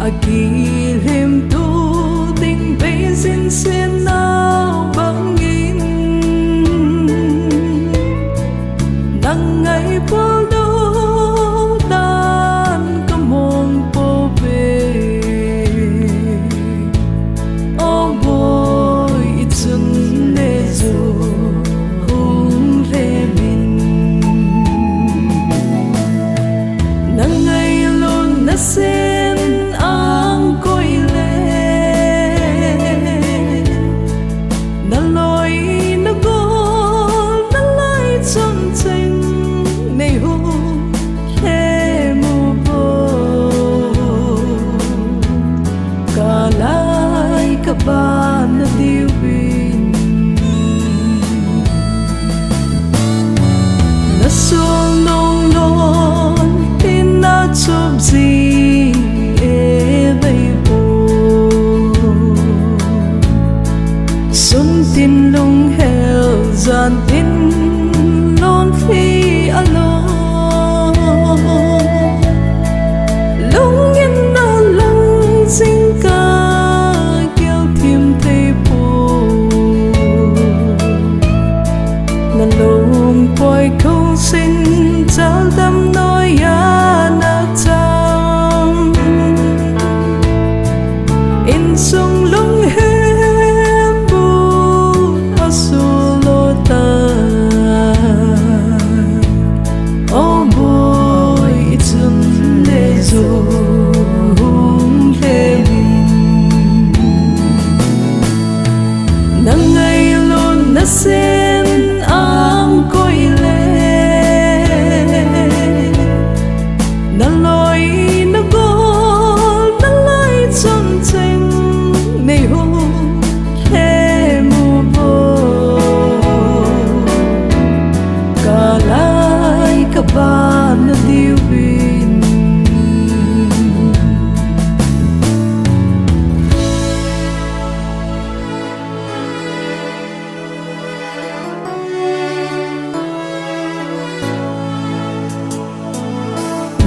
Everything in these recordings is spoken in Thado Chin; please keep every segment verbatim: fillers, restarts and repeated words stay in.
Kilhim tu ding bei sin sin nau bangin, nang ngai pol do dan ka mong po ve. O boi, i chun le zo hung le min. Na ngailutna sen ang koi le, na loi na gol na lai chom cheng nei hu le mu bo. Ka lai ka ban na diu bin. Na sul nong lon tin na chup zi e vei po. Sun tin lung hel zan tin lon fi a lo. Lung in na lung zing ka kil thim thei po. Na lung poi khong sin chal dam noi a na chang. In sung lung hem bu a su lo ta. O boi, i chun le zo hung le min. Na ngailutna sen ang koi le, na loi na gol na lai chom cheng nei hu le mu bo. Ka lai ka ban na diu bin.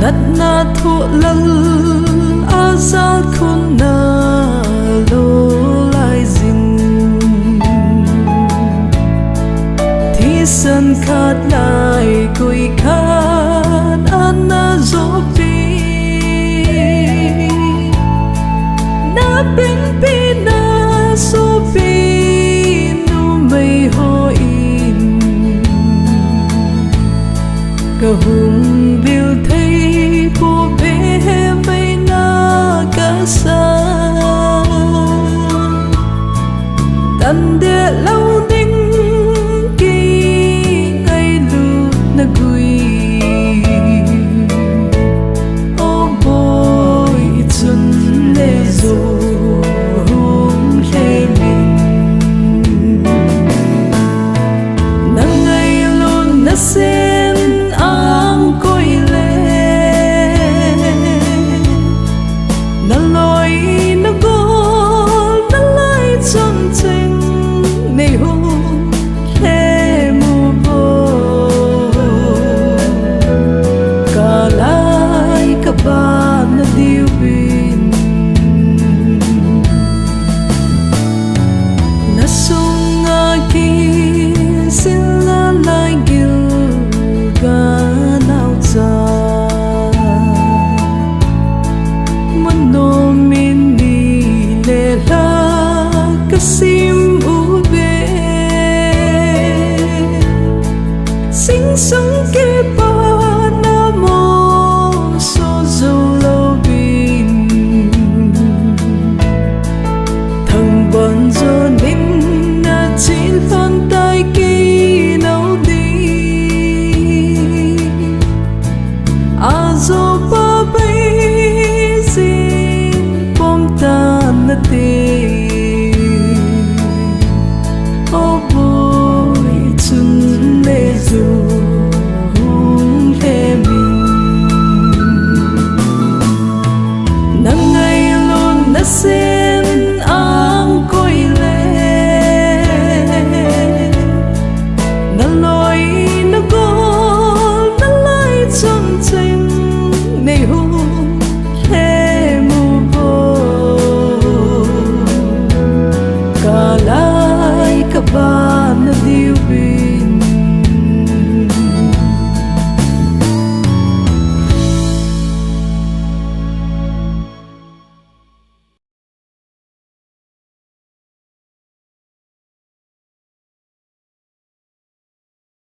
Natna thoh lal a zal khun na lo lai zing. Thisan khat lai koi khat a na zo pi. Na pen pi na so pi numei ho in. Ka hung bil thei po ve ve na ka sa. Tan de lo ding ki ngailutna gui. O boi, i chun le zo hung le min. Na ngailutna sen ang koi le, na loi na gol na lai chom cheng nei hu le mu bo. Ka lai ka ban na diu bin. Na sunga kisil na lai gil ka nau cha. Mano min ni le la ka sim u ve. Sing sung ke pa na mo so zo lo bin. Thang ban zo nin na chin fan tai ki nau di. A zo